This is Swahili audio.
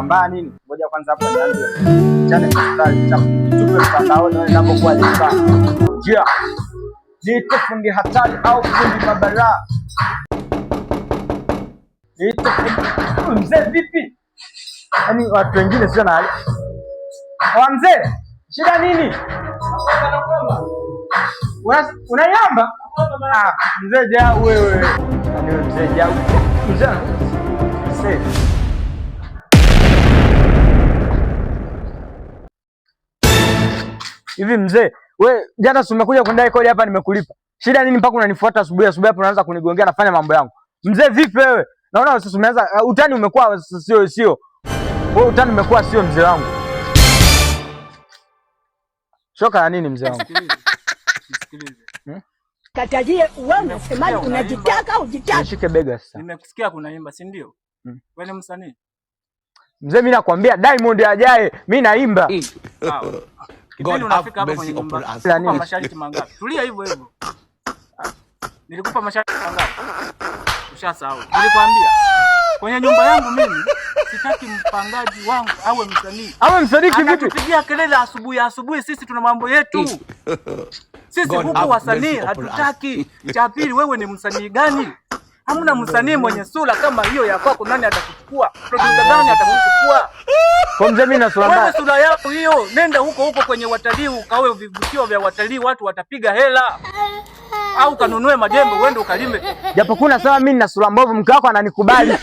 mbaya nini? Ngoja kwanza hapa nianze. Chane mstari, tupe mtandaoni wewe ninapokuwa lipa. Yeah. Niite fundi hatari au fundi mabaraa. Niite fundi. Mzee vipi? Yaani watu wengine sio na hali. Wa mzee, shida nini? Unaiamba? Ah, mzee jau wewe. Yaani wewe mzee jau. Mzee. Mzee. Hivi mzee, we jana si umekuja kunidai kodi hapa nimekulipa. Shida nini mpaka unanifuata asubuhi asubuhi hapo unaanza kunigongea nafanya mambo yangu. Mzee vipi wewe? Naona sasa umeanza utani umekuwa sio sio. Wewe utani umekuwa sio mzee wangu. Shoka ya nini mzee wangu? Nisikilize. Hmm? Katajie wewe unasemaje, unajitaka au hujitaki? Nishike bega sasa. Nimekusikia kunaimba, si ndio? Hmm. Wewe ni msanii? Mzee mimi nakwambia Diamond ajaye, mimi naimba. Sawa. God Kipindi have unafika hapa mercy kwenye upon nyumba, us. La nilikupa nini? masharti mangapi? Tulia hivyo hivyo. Nilikupa masharti mangapi? Ushasahau. Nilikwambia kwenye nyumba yangu mimi sitaki mpangaji wangu awe msanii. Awe msanii kivipi? Anatupigia kelele asubuhi asubuhi, sisi tuna mambo yetu. Sisi God huku have wasanii mercy upon us. hatutaki. Cha pili, wewe ni msanii gani? Hamna msanii mwenye sura kama hiyo ya kwako, nani atakuchukua? Producer gani atakuchukua? Kwa mzee mimi na sura Wewe mbaya. sura yako hiyo, nenda huko huko kwenye watalii ukawe vivutio vya watalii, watu watapiga hela, au kanunue majembe uende ukalime. Japokuwa nasema mimi nina sura mbovu, mke wako ananikubali.